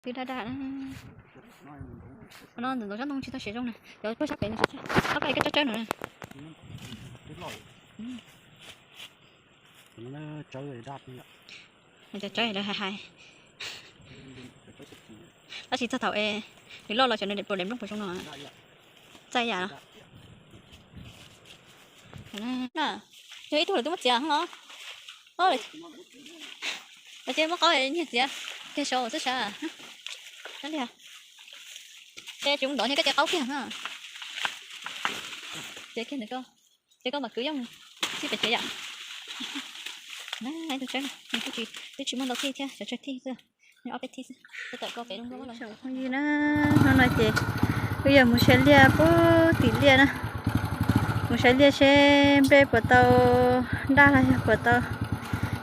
Twb daj daj na. No ntxoov ntxoov tsob ntoo tsis tau siav zoo na, cov puag sab pem no siav tshaj. Ob peb koj tsob tsawb no na. Cov tsawb lawv hais hais. Tab sis txog thaum es nws loj los cov nws puas daim nplooj puas zoo no. Txaij yam los. Yog ib tug lawm twb muab txiav os. Lawv ces muab qaub nyiag txiav kiag saud xwb sav. Ces tsis ntov nyiag koj ces qaub kiag na. Ces kiag ntawm koj, ces koj mam kwv yooj txij pem tsev yam. Ib tug tsawb, twb tsis muaj ntau tij thiab, cov tsawg tij xwb, ob peb tij xwb. Tawm koj pem lub nkuaj los. Phooj ywg na, hnub no ces wb yuav mus saib liaj puag tim liaj na. Mus saib liaj seb nplej puas tau daj los yog puas tau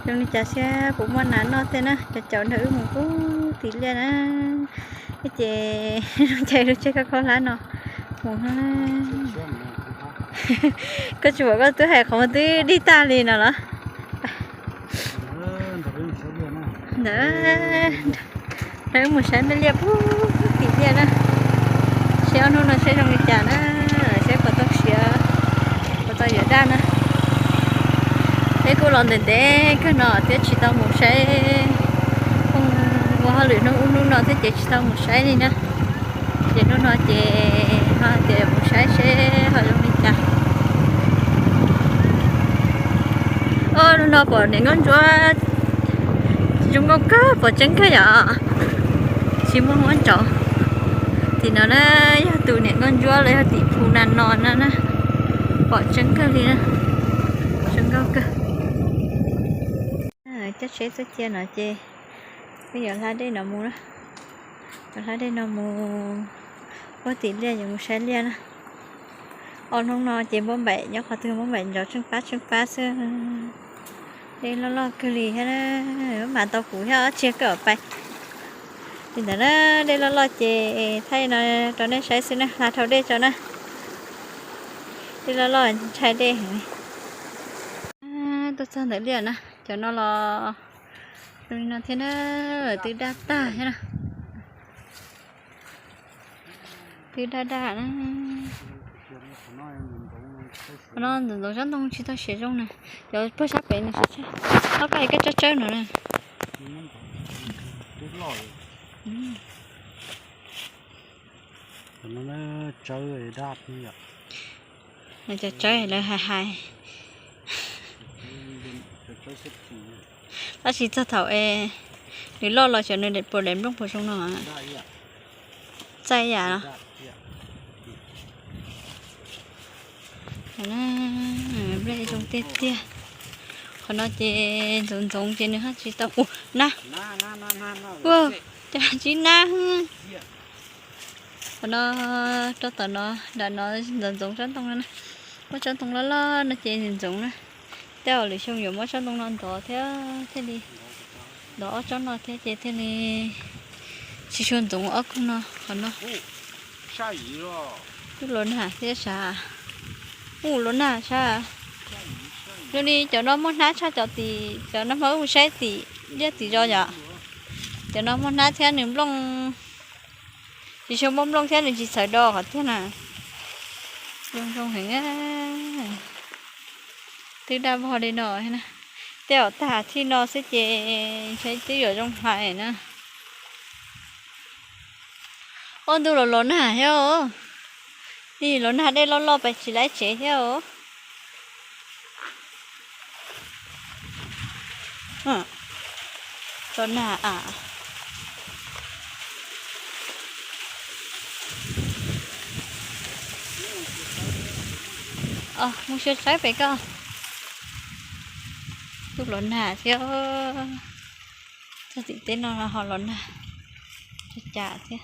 zoo li cas thiab puas muaj nas noj tej na. Cov caum nrog wb mus puag tim liaj na. Ces zoo ces lub tsheb koj khaub hlab no mus. Koj tsis pom koj twb hais qhov muag twb dig tag li no los? Ntawd, nrog wb mus saib nplej liaj puag tim liaj na. Seb ob hnub no seb zoo li cas na, seb puas tau siav, puas tau yuav daj na. Peb kuj los ntev ntev kawg no thiab tsis tau mus saib, ua hauj lwm hnub ub hnub no thiab ces tsis tau mus saib li na. Ces hnub no ces ho tias mus saib seb ho zoo li cas. Hnub no pom niam nkauj ntsuab zoo nkauj kawg, pom tseeb kawg yom. Tsis muaj huab ntsaum. Tim no na, yog tus niam nkauj ntsuab los yog tim phu na no na na. Pom tseeb kawg li na. Zoo nkauj kawg. Coj tsheb tuaj cia no ces wb yuav hla dej no mus na. Yuav hla dej no mus puag tim liaj yuav mus saib liaj na. Ob hnub no ces npauj npaim nyob qhov twg npauj npaim nrov tsheej pab tsheej pab xwb. Dej loj loj kawg li thiab na, mas tau kuv thiab tsis kawm pais. Li ntawd na, dej loj loj ces thaij no rau nej saib xwb na, hla dhau dej tso na. Dej loj loj ntshai dej heev. Tuaj txog ntawm liaj na, cov no los zoo li no thiab na, twb daj tag thiab na. Twb daj daj na. Qhov no ntxoov ntxoov tsob ntoo tsis tau siav zoo na, cov puag sab pem no siav tshaj. Ob peb koj tsob tsawb no na. Cov tsawb lawv hais hais. Tab sis txog thaum es nws loj los cov nws puas daim nplooj puas zoo no. Txaij yam los. Nplej zoo tiag tiag. Qhov no ces ntxoov ntxoov ces nws haj tsis tau ua na. Ua cas tsis nab. Qhov no, rau tom no, nram no ntxoov ntxoov tsob ntoo no na. Muab tsob ntoo loj loj no ces ntxoov ntxoov na. Tej zaum lwm xyoo yuav muab tsob ntoo no ntov thiab thiaj li, ntov ob tsob no thiab ces thiaj li tsis tshua ntxoov ob koog no. Qhov no kuj los nag thiab sav. Kuj los nag sav. Zoo li cov no muaj hnab tshaj cov tim, cov no hmo wb mus saib tim liaj tim zos yom. Cov no muaj hnab thiab nws nplooj, tsis tshua muaj nplooj thiab nws tsis txhawv do qhov tiag na. Zoo zoo heev. Twb daj vog li no. Tej zaum tag thij no xwb ces ntshe twb yuav zoo hais na. Ob ntuj los los nag thiab os. Ib los nag dej loj loj pes tsis laib tsev thiab os. Los nag a. Mus xyuas saib pem koj. Twb los nag thiab. Txog tim teb no ho los nag cas thiab.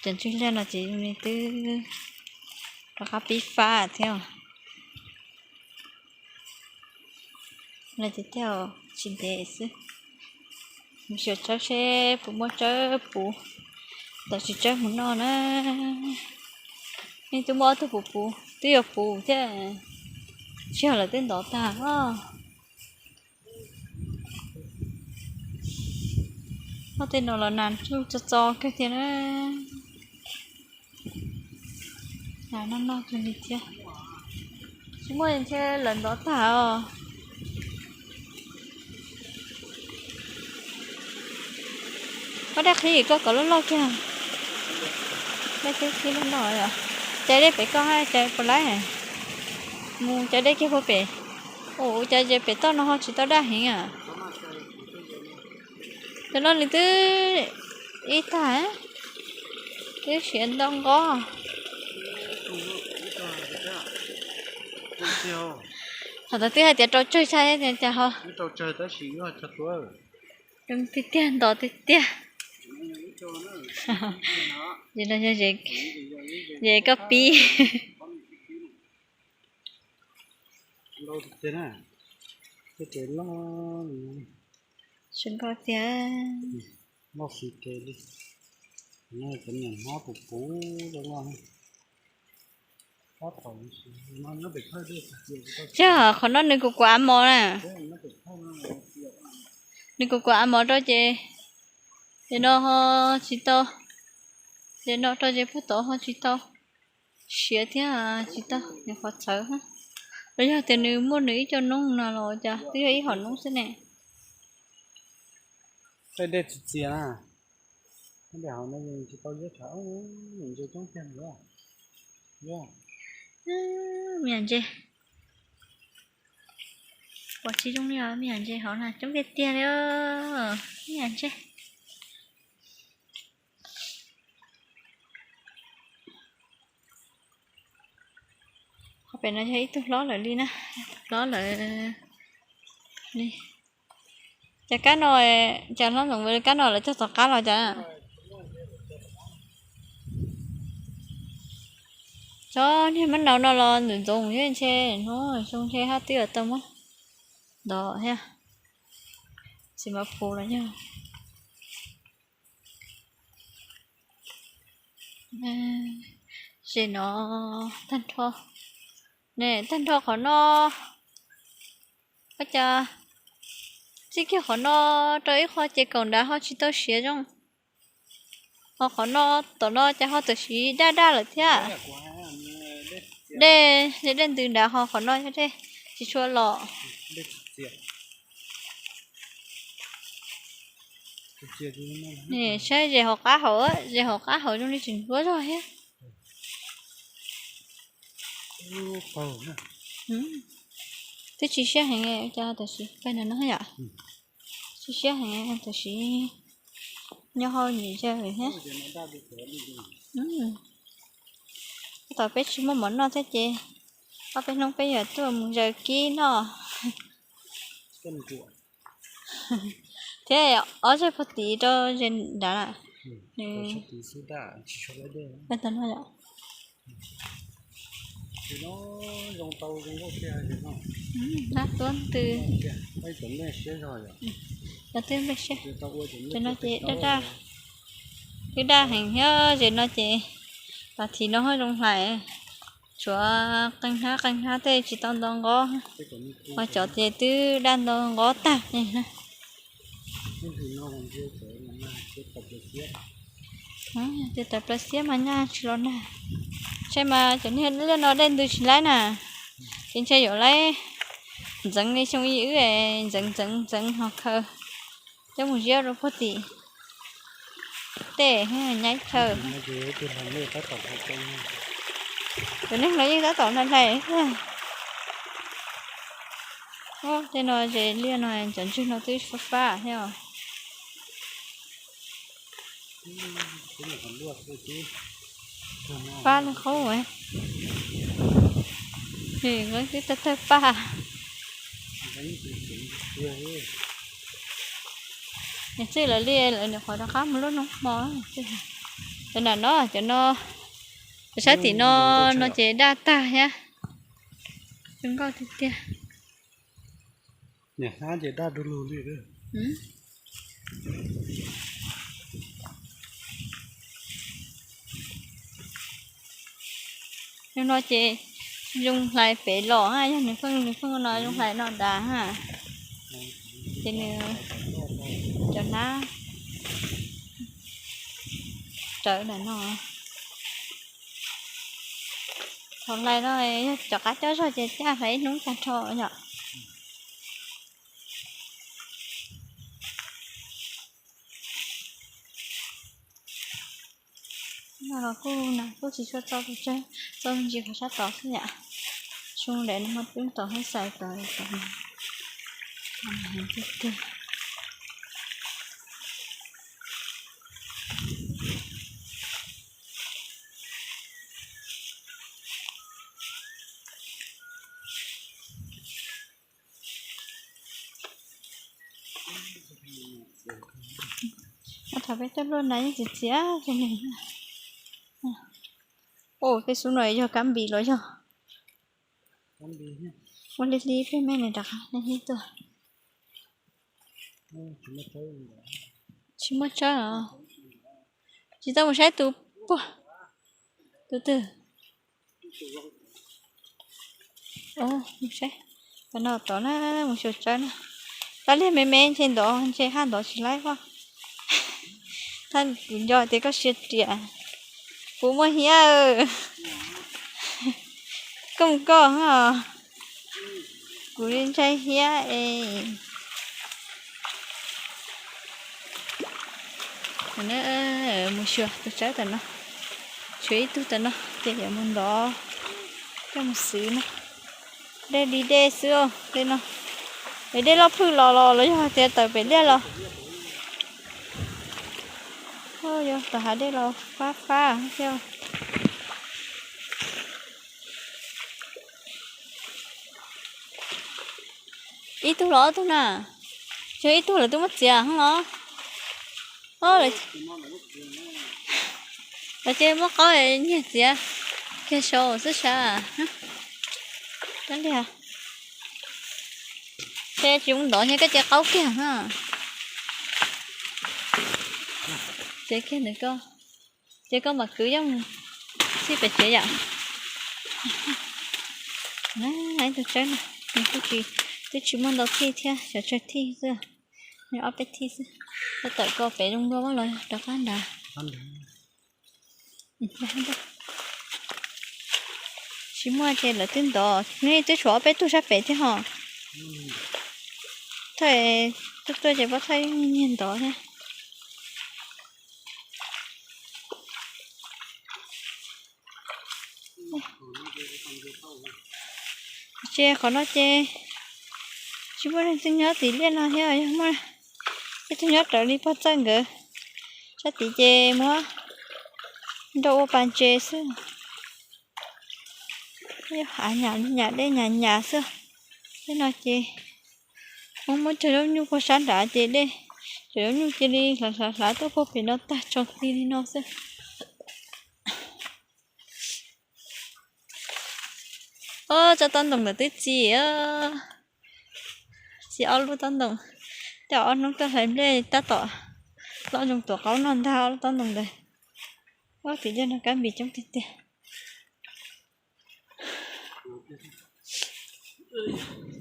Cov ntsuj liaj no ces zoo li twb rov qab pib fab thiab. No ces tej zaum tsis ntev xwb. Mus xyuas tsawb seb puas muaj tsawb puv, tam sim tsawb mus noj na. Nej twb muaj ob tug puv puv, twb yuav puv thiab, tsis yog lawv twb ntov tag os. Txoj tej no los nas tsuj txo txo kawg thiab na. Nas noj noj kawg li thiab. Tsis muaj ntshe lawv ntov tag os. Koj dab qhib koj kom loj loj kiag. Dab ceb qhib loj loj os. Cais dej pem koj hab cais puas laib? Mus cais dej kiag puag pem. Ua cas ces pem toj no ho tsis tau daj heev a? Cov no nws twb ib tag, twb siav ntau nqo. Thaum twg twb hais tias rau tsawg tshaj tias cas ho. Tiag tiag ntos tiag tiag. Ces no yog zes koj pib. Tsis nkauj tiag. Loj xwb ke li. Cov niam hmab puv puv loj loj. Yog qhov no nws kuv kuav av mos na. Nws kuv kuav av mos rau ces, ces no ho tsis tau, ces no rau ces puag tod ho tsis tau siav thiab, tsis tau nws qhov txhawv. Los yog tias nws muaj nws ib co noob no los cas twb yog ib hom noob xwb ne. Tej dej txias txias na. Tej hauv no yeej tsis tau ziab tshav, me nyuam ntses coob tiag li. Me nyuam ntses, ua tsis zoo li os, me nyuam ntses hauv no coob tiag tiag li. Me nyuam ntses. Qhov pem no yog ib tug hlob lawm li na, hlob lawm li. Cas kab no, cas hlob Ntxoov Vwj kab no lawv cog tom qab los cas? Cov niag mab nau no los ntxoov ntxoov thiab ntshe hnub zoo ntshe hab twb yuav tau muab ntov thiab. Txiv mab phu los yog. Zem no tag nrho, ne tag nrho qhov no, ua cas txij kiag qhov no rau ib qho ces kaum nrad ho tsis tau siav zoo. Ho qhov no, tom no cas ho tam sim daj daj lawm thiab. Dej, dej ntws nrad ho qhov no yog dej tsis tshua los. Saib zes hauv qab hauv, zes hauv qab hauv zoo li tsis ntsuab zog thiab. Twb tsis siab heev cas tam sim peb no no yom. Tsis siab heev tam sim nyob hauj lwm zog thiab. Thaum peb tsis muaj mov noj thiab ces ob peb hnub peb yuav tuaj mus zaws kib noj thiab. Ob zej puag tid rau zes nrad lawm. Dab tuab ntws. Cov twb npej siab, cov no ces daj daj, twb daj heev thiab zes no ces pas thim no ho zoo hlais. Tshuav qee hnab qee hnab tej tsis tau nto nqob, ho cov ces twb daj nto nqob tag. Ces tawv plawv xiab mas nyaj tsis los nag. Saib mas cov niag liaj no dej ntws tsis laib na, ces ntshe yuav laib ntxeev li xyoo ib wb ntxeev ntxeev ntxeev ho khaws coj mus ziab rau puag tim tej nyaib chaw. Cov neeg no yeej tab tom hlais hlais. Tej no zes liaj no cov ntswg no twb fab fab thiab os. Fab li qhov, nqeeb twb tawg tawg paj. Nws txwj lawv li lawv nyuam qhuav rov qab mus lub noob hmo. Cov nram no, cov no, cov sab tim no, no ces daj tag thiab. Zoo nkauj tiag tiag. Niam hnab ces daj du lug li. Yog no ces zoo hlais pem los, yog nws pheej nws pheej no zoo hlais no ntag. Ces nws cov hnab rawv ntawm no. Thaum hlais no yog cov qab coj zog ces caj hlais ib hnub tag nrho yom. No los kuj na kuj tsis tshua txo tus tsawg, txo me ntsis qhov sab tod xwb yom. Xyoo ntawd no mas peb tom hoob xais tod tod heev tiag tiag. Thaum peb tuaj luaj na yeej txias txias rau neeg. Ua tej xub no yog kab npis los yog? Ua li hli peb me ntawm rov qab ib tuaj. Tsis muaj tsawb os. Tsis tau mus saib tus puag, tus twg. Mus saib, tam no tod na, mus xyuas tsawb na. Tab liag me me ntshe ntov ntshe haj ntov tsis laib pob. Thaj kuv nco tias koj siab riam, kuv muaj hiab. Koj mus koj os, kuv li ntshai hiab es. Mus xyuas tus tsawb tam no, tshuav ib tug tam no ces yuav mus ntov coj mus xwb na. Dej li dej xwb tej no, es dej loj plhwj los los los yog tias tawm pem liaj los. Yog tom hav dej los fab fab thiab. Ib tug los ob tug na, tsis yog ib tug lawv twb muab txiav hos los. Lawv ces muab qaub nyiag txiav kiag saud xwb sas. Ces tsis mus ntov nyiag koj ces qaub kiag na. Ces kiag ntawm koj, ces koj mam kwv yooj txhij pem tsev yom. Ib tug tsawb no, nws kuj tsis, twb tsis muaj ntau txhij thiab, xyov tsawg txhij xwb, nws ob peb txhij xwb. Koj tawm koj pem zoo dua los rov qab nrad. Tsis muaj ces lawv twb ntov, nws twb tshuav ob peb tug sab pem thiab hos. Thawj tuaj tuaj ces pab thawj nyiag ntov thiab. Ces qhov no ces tsis muaj leej twg nyob tim liaj no thiab, yog muaj ib tug nyob raws li pog txawj nkawd sab tid ces muab nrau ua pas ntses xwb. Av nyam li nyam dej nyam nyam xwb. Tej no ces muab muab cov zaub nyuj puag sab nrad ces dej, cov zaub nyuj cia li hlav hlav hlav tuaj puag pem no tag tsaus ti li no xwb. Ob tsob taub ntoos ntawd twb txi, txi ob lub taub ntoos. Tej ob hnub tuaj hlais nplej tab tom loj zoo tuam qaub no ntag ob lub taub ntoos ntawd. Ob tim liaj no kab npis coob tiag tiag.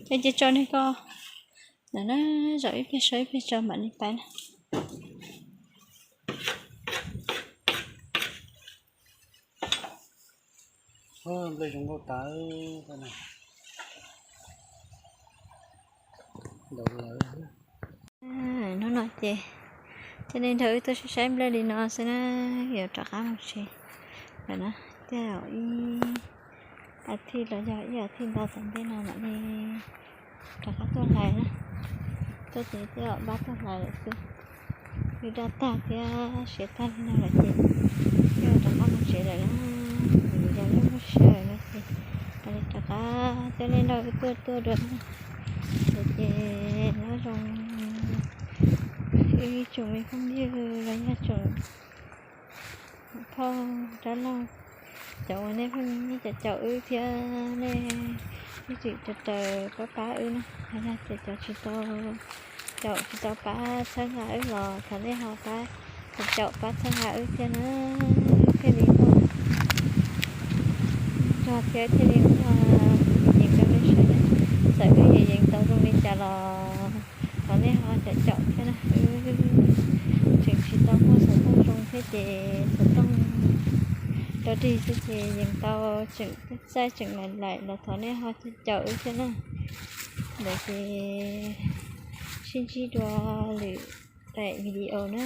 Ces tso nej ko, ntawm na, zaum ib pliag so ib pliag tso mam li pais na. Nplej zoo nkauj tas na. Hnub no ces thiaj li nrog wb tuaj saib saib nplej li no xwb na, yuav rov qab mus tsev lawm na. Tej zaum ib as thiv los yog ib as thiv ntau tom ntej no mam li rov qab tuaj hlais na. Tuaj ces tej zaum npab tuaj hlais lawm xwb. Wb daj tag thiab siav tag li no lawm ces twb rov qab mus tsev lawm na. Yog lub lub sij hawm no ces rov qab coj nej nrog wb tuaj tuaj dua na. Ces nyob zoo ib tsoom me phooj ywg los yog tsoom phauj dab laug, cov uas nej pheej caum caum wb thiab nej ib txwm raws raws pab pab wb na, hais tias cov tsis tau caum tsis tau pab txhawb nqa wb los thov nej ho pab caum pab txhawb nqa wb thiab na, thiaj li muaj zog thiab thiaj li muaj yees rau nej saib na. Txawm wb yees yees tau zoo li cas los thov nej ho caum caum thiab na, wb tseem tsis tau muaj xov tooj zoo thiab ces xov tooj rau dig xwb ces yeej tau tseem txaij tseem laim laim los thov nej ho caum wb thiab na. Ntawd ces sib ntsib dua lwm daim video na,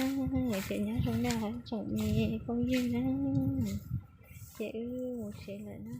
ces nyob zoo nej tsoom me phooj ywg na, ces wb mus tsev lawm na.